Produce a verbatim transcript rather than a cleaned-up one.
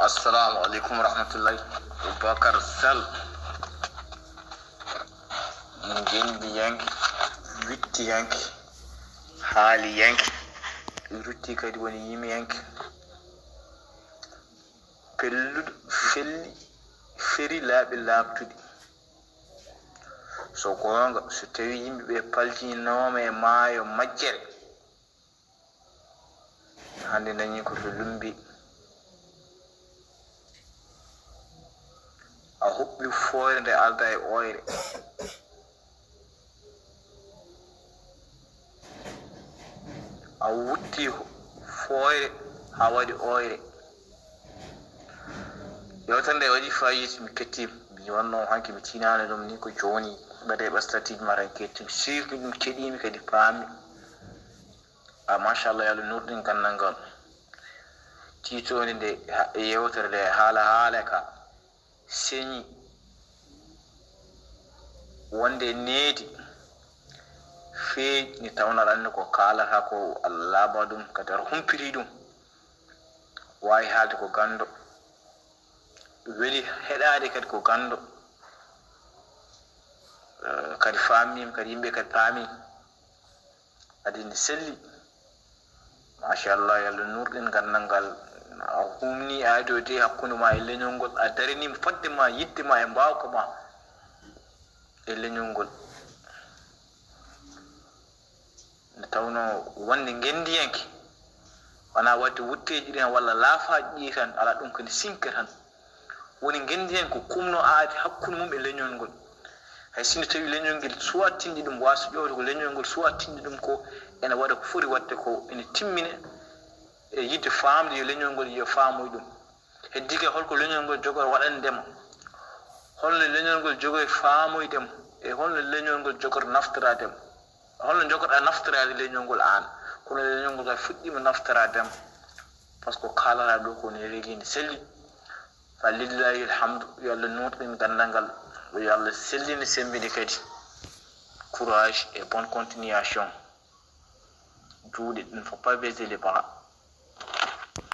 Assalamu aleykum wa rahmatullahi. Boubacar Sall, ngendiyanke, wittiyanke, haaliyanke, rutti kadi woni yimiyanke, pelluɗo, felli, feri laaɓi laaɓtuɗi. So goonga, so tawi yimɓe ɓe paltinooma e maayo majjere, hannde dañi ko to Lummbi. A huɓɓi fooyre nde alda e ooyre. A wutti fooyre haa waɗi ooyre. Yewtere nde waɗi fayit, mi kettiima. Mi wonno hanki mi tiinaani ɗum ni ko jooni. Mbaɗe ɓastatiiji ma tan kettiima. Sirki ɗum keɗiimi kadi paami. A machallah, yo Allah nurɗin ganndal ngal. Tiitoonde nde ha- yewtere nde haala haala ka señi wonde needi feeñi, nde tawno aɗa anndi ko kaalata ko Allah laaɓa ɗum, kadi aɗa humpiti ɗum. Waawi haalde ko ganndo, weli heɗaade kadi ko ganndo. Eh, kadi faamniima, kadi yimɓe kadi paami. Kadi ne selli. Machallah, yo Allah nurɗin ganndal ngal. A humni aadi o de hakkunde ma e leñol ngol, a daraniima fodde ma, yiɗde ma e mbaawka ma e leñol ngol. Nde tawno wonde ngenndiyanke, wonaa waɗde wutteeji ɗin walla laafaaji ɗi tan, alaa, ɗum ko ne sinka tan. Woni ngenndiyanke ko kumno aadi hakkunde mum e leñol ngol. Hay sinno tawi leñol ngol suwaa tinndi ɗum, waaso ƴoowde ko leñol ngol suwaa tinndi ɗum ko, ene waɗa ko foti waɗde ko, ene timmina e yiɗde faamde yo leñol ngol yo faamoy ɗum. Heddii kay, holko leñol ngol jogori waɗande ma? Holno leñol ngol jogori faamoyde ma? E holno leñol ngol jogori naftoraade ma? Holno jogorɗaa naftoraade leñol ngol aan? Kono leñol ngol kay fuɗɗiima naftoraade ma. Par ce que ko kaalata ɗo ko ne regi ne selli. Fa lillahi alhamdu, yo Allah nurɗin ganndal ngal, yo Allah sellin semmbini kadi. Courage et bonne continuation. Juuɗe ɗin faut pas baisser les bras.